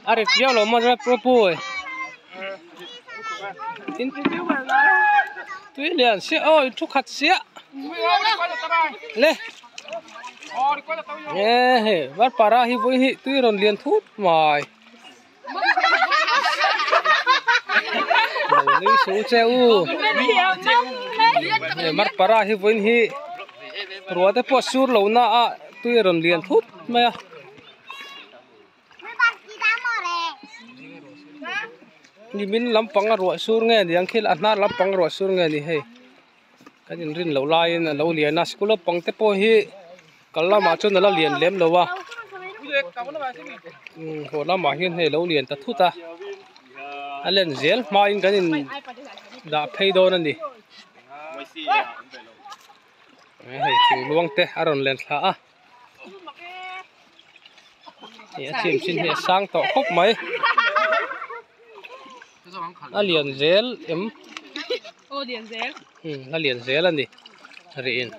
A rit viau lo maw rawpui tin tui lian siah aw in thu khat siah le e hei varpara hi vawi hi tui rawn lian thut mai. Nui su che u mar para hi vawiin hi rua te pawh sur lo na a tui a rawn lian thut mai a nimin lampang a ruah sur nge niang khi a hnar lampang a ruah sur nge ni hei kan inrin loh laiin a lo lian a school naupang te pawh hi kal lamah chuan a la lian lem lo a umm haw lamah hian hei a lo lian ta thut a a len zel hmain kan in dah phei dawn a ni hei thing luang te a rawn len thla a hei a chim chin hi a sang tawh khawp mai a lian zel em. Aw lian zel. Umm a lian zel a ni rihin.